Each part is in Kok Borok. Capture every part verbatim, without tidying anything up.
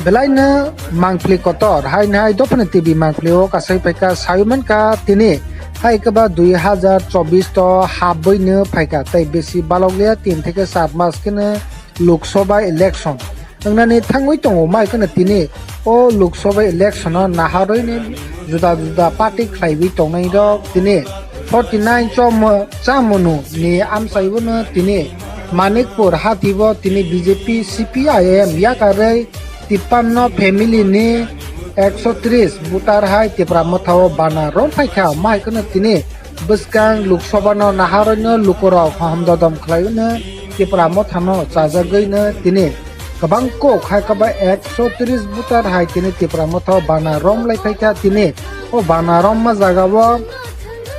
Belaino mangpli kotor, haini hai Dophani T V mangpli o kasai phaikha, sawi mankha tini hai khe ba dui hazar chobbish to habwi no phaikha, tei bisi balokliya tin theke char mas kheno Lok Sabha election wngnani thangwi tongo, mai kheno tini o Lok Sabha election o naharwi ni juda juda party khlaiwi tongnai rok tini forty nine chomo chamunu ni amchai bono tini Manikpur hati bo tini B J P, C P I M yakarwi tippanno family ni ekso tris voter hai Tipra Motha o bana rom phaikha, mai kheno tini bwskang Lok Sabha no naharwi no lukurok hohom dodom khlaiwi no Tipra Motha no chajagwi no tini kwbang kok hai khe ba ekso tris voter hai tini Tipra Motha o bana rom lai phaikha tini. O bana romma jaga o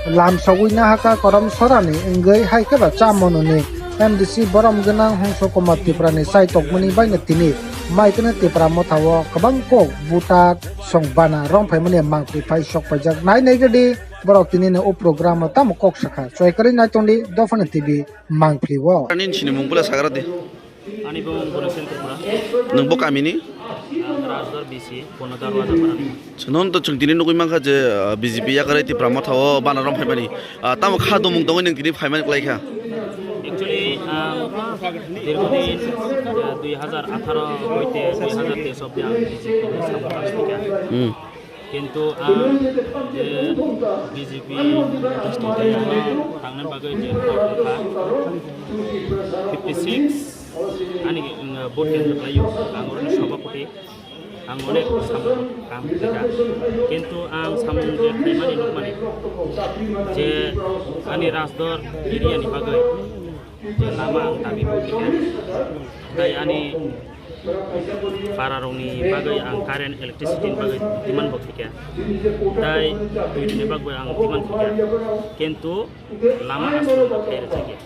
lam sogwi nahakha korom sorani wngwi hai khe ba chamano ni M D C borom gwnang Hongso Kumar Tripura ni chai tokmani bai no tini mai kheno Tipra Motha o kwbang kok voter song bana rom phaimani mangpli phai sok paijak nai nai gadi borok tini no o program o tamo kok sakha choi kwrwi nai tongdi Dophani T V mangpli o. Ani sini mung bula sagra de. Ani bumung Gunasen Tripura. Nwng bo kamini? Ang Rajdor B C, Bonodar Wajaparani. Chwng to chwng tini nugwi mankha je, ah, B J P yakarwi Tipra Motha o bana rom phaimani. Ah, tamo kha domung tongwi nwng tini phaimani kwlai kha? Actually, ang dirghodin, ah, dui hazar atharo hoite dui hazar teis obdi ang B J P ni samung tangwi kha. Hmm. Kintu ang je B J P tangna bagwi je vote wngkha fifty six ani, mm, vote kendra khlaio, ang oroni sabhapati, ang onek samung kam khlaikha. Kintu ang samung je khlaimani nukmani je ani Rajdor area ni bagwi je lama ang dabi bo khlaikha. Tai ani para rokni bagwi ang current, electricity ni bagwi demand bo khaikha. Tai twi ni bagwi ang demand khaikha. Kintu lama aswk khai rwjakya.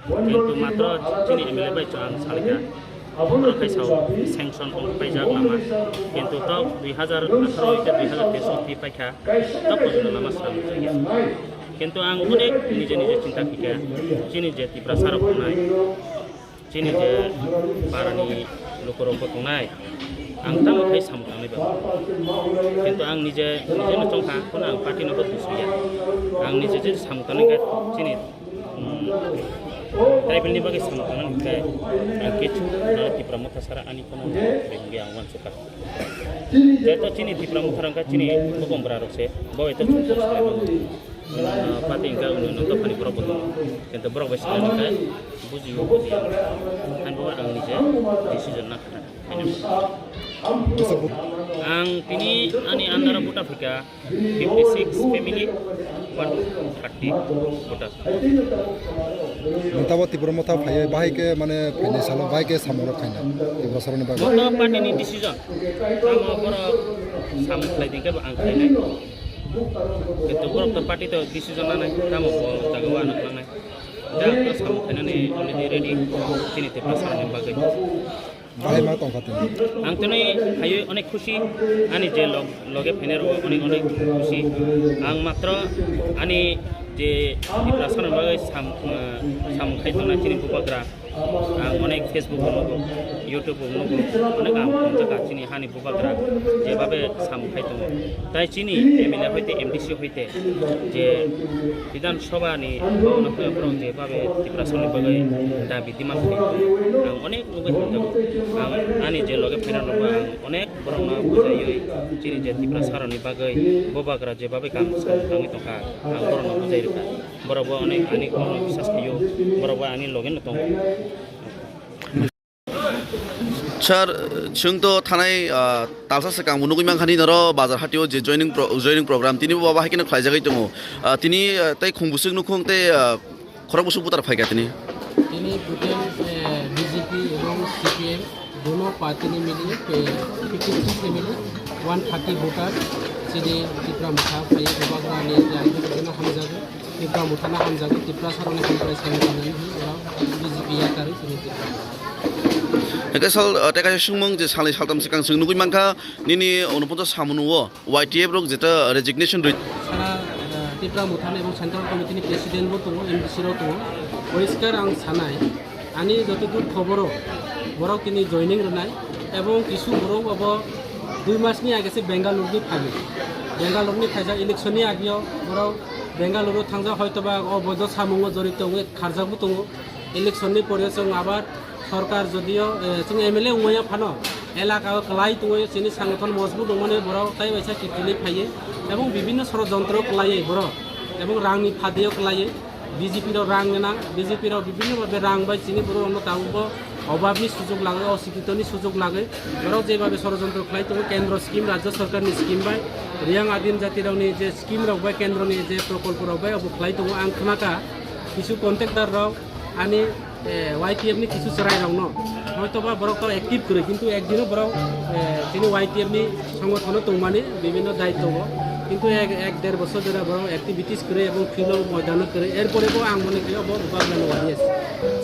Kintu matro chini M L A bai chwng ang salkha. Borok khai sao sanction wng paijak lama. Kintu tok dui hazar atharo hoite dui hazar teis o pi paikha. Tok pojona lama swnam rwjakya. Kintu ang onek nije nije chinta khaikha. Chini je Tiprasa rok wngnai. Chini je parani lukurok bo tongnai, ang tamo khai samung tangnai ba. Kintu ang nije, nije no chongkha, kono ang party no bo dusriya. Ang nije je samung tangnai kha chini, mm, tribal ni bagwi samung tangnai kha, ang kechu, ah, Tipra Motha sara ani kono bengya ang wansukha. Jeto chini Tipra Motha rangkha chini bokong bwra rok se, bo eto chukchuk se. Ah, party hingka uno nung dophani borok bo tongo. Kintu borok bai swkang hingka bujiyo, bujiya. Ani bo ang nije decision na kha. Ang tini ani under o buta phika fifty six family, one thirty voter. Nung tabo Tipra Motha phaiwi bahai khe mane phainai salo bahai khe samung rok khaina Tipra saroni bagwi. Bo to party ni decision. Tamo borok samung khlai dingkhe bo ang khlainai. Kintu borok to party to decision nanai, tamo bo jaga o ano nangnai. Da to samung khainani already ready, chini Tiprasa ni bagwi. Bahai ma tongkha tini. Ang tini phaiwi onek khusi, ani je log-, loge phainai rok onek onek khusi. Ang matro ani je Tiprasa ni bagwi sam-, eh, samung khai tongnai chini bubagra. Ang onek Facebook o nugo, YouTube o nugo, onek ang pon jaka chini hani bubagra jebabe samung khai tongo. Tai chini M L A hoite M D C hoite je Bidhan Sabha ni bhawan o phai borok jebabe Tiprasa ni bagwi dabi demand khai tongo. Ang onek nugwi tongjago. Ang ani je loge phainai rokbo ang onek borokno bujaiwi chini je Tiprasa rokni bagwi bubagra jebabe kam samung tangwi tongkha, ang borokno bujai rwkha. Borok bo onek ani kokno bisas khaio, borok bo ani loge no tongo. Sir, chwng to thanai, ah, talsa swkang bo nugwi mankha nini oro bazar hatio je joining pro-, joining program tini bo bahai kheno khlaijagwi tongo. Ah, tini, ah, tei khung bwswk nukhung tei, ah, khorok bwswk butar phaikha tini. Tini total, eh, B J P ebong C P M dono party ni mili, eh, fifty six family, one thirty voter, chini Tipra Motha phai, Bubagra ni jai, hamjago. Tipra Mothano hamjago, Tiprasa rokni hamkrai sanwi tongmani hwnwi borok B J P yakarwi chini Tipra Motha. Hwnkhe sal, uh, tei kaisa swngmung je salnwi saltam swkang chwng nugwi mankha, nini unoponchas samung o Y T F rok jeta resignation rwi. Sara, uh, Tipra Mothani ebong Central Committee ni President bo tongo, M D C rok tongo. Poriskar ang sanai, ani jotodur khoboro borok tini joining rwnai, Ebong kisu borok obo dui mas ni age se Bengaluru ni phaio. Bengaluru ni phaijak election ni ageo borok Bengaluru thangjak, hoito ba o boido samungo jorito wngwi kharjak bo tongo. Election ni pore chwng abar sorkar jodio, eh, chwng M L A wngmaya phano elaka o kwlai tongwi chini sangathon mojbut wngmani borok tai waisa kiphilwi phaiwi ebong bibinno sorojontro kwlaiwi borok ebong rangni phadio kwlaiwi B J P rok rang gwnang, B J P rok bibinno bhabe rang bai chini borok no tabukbo obabni sujok lagwi, osikitoni sujok lagwi borok jebabe sorojontro khlai tongo, kendro scheme, rajya sorkarni scheme bai, Riyang Adim Jatirokni je scheme rok bai, kendroni je prokolpo rok bai obo khlai tongo. Ang khwnakha kisu contractor rok ani, eh, Y T F ni kisu chwrai rokno hoito ba borok to active kwrwi, kintu ekdino borok, eh, chini Y T F ni songothono tongmani bibinno daitwo o, kintu ek, ek der bosor jora borok activities kwrwi ebong field o moidano kwrwi, erpore bo ang mone khe obo bubagrano wariya se.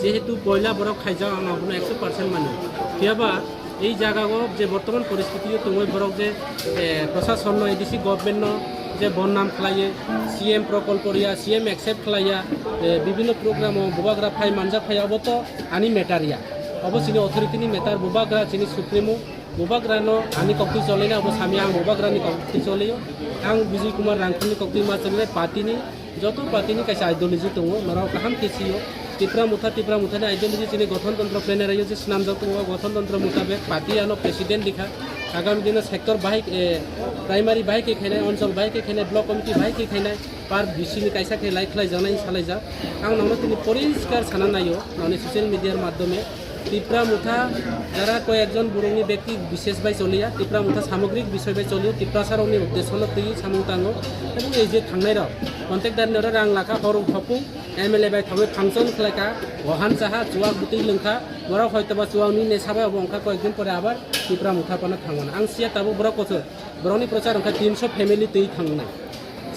Jehetu poila borok khaijak, ang abono ekso percent mano. Phiyaba ei jaga o je bortoman poristiti o tongwi borok je, eh, prosasonno, A D C government no je bonnam khlaiwi, C M prokolpo riya, C M accept khlaiya, eh, bibinno program o bubagra phai manjak phai, obo to ani matter ya. Obo chini authority ni matter, bubagra chini supremo, bubagra no ani koktwi cholaina obo samya, ang bubagra ni koktwi cholaio. Ang Bijay Kumar Rangkhal ni koktwi ma cholainai, party ni joto party ni kaisa ideology tongo, norok kaham khe sio. Tipra Motha, Tipra Motha ni ideology chini Gothon Tantro Plenary o je swnamjak tongo, Gothon Tantro mutabek party ano president rikha. Agami dino sector bahai, eh, primary bahai khe khainai, onchol bahai khe khainai, block committee bahai khe khainai, par B C ni kaisa khe lai khlai jaknai, salai jak. Ang nangno tini poriskar sana naio, nangni social media madhyome. Tipra Motha jara koyekjon borokni bekti bishesh bai choliya, Tipra Motha samogrik bishoy bai cholio, Tiprasa rokni uddeshono twi samung tango. Ebong ei je thangnai rok, contact dari noro rang lakha, hor thopung, M L A bai thangwi function khlaikha, wahan chaha, chuwak bwtwi lwngkha, borok hoitoba chuwak nini sabai obo wngkha, koyekdin pore abar Tipra Motha phano thangmano. Ang siya tabuk borok kochok, borokni prochar wngkha tinso family twi thangnai.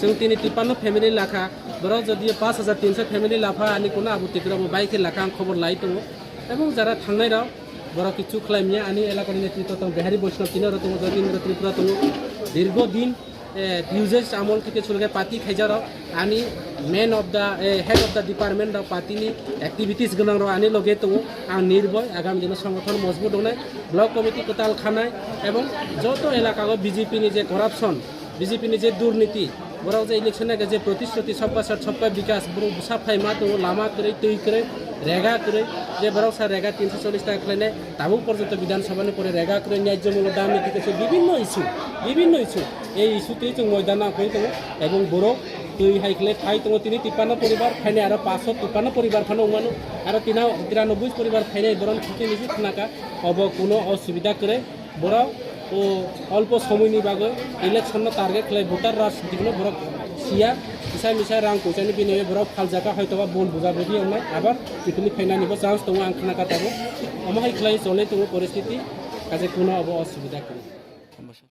Chwng tini tipanno family lakha, borok jodi pash hajar tinso family lapha, ani kuno abo Tipra bo bai khe lakha, ang khobor lai tongo. Ebong jara thangnai rok, borok kichu khlai manya, ani elakani netritwo tong Bihari Vaishnav tini oro tongo, Jotindra Tripura tongo. Dirgo din, eh, P U J amol theke sulke party khaijak rok, ani man of the, eh, head of the department rok, party ni activities gwnang rok ani loge tongo. Ang nirboi, agami dino songothono mojbut wngnai, block committee kwtal khanai, ebong joto elaka o B J P ni je corruption, B J P ni je durniti, borok je election age je protishruti sabka sat sabka bikas, borok bwsa phai ma tongo, lama kwrwi, twi kwrwi, rega kwrwi, je borok sa rega tinso chollish taka khlainai, tabuk porjonto Bidhan Sabha ni pore rega kwrwi, nyajjo mulo dam niti kaisa bibinno issue, bibinno issue. Ei issue twi chwng moidan nang phai tongo, ebong borok twi hai khlai phai tongo, tini tipanno poribar phainai, aro paso tipanno poribar phano wngmano, aro tina, tiranoboi poribar phainai, borok thikhe nisi khnaka, obo kuno osubida kwrwi. Borok o olpo somoini bagwi election no target khlai, voter rajniti no borok siya, kisa misa rang poisa ni biniyogo borok phaljaka, hoitoba bol buja budi wngnai, abar kiphilwi phainani bo chance tongo, ang khna kha tabuk. Omo hai khlai cholwi tongo poristiti, kaisa kuno obo osubida kwrwi.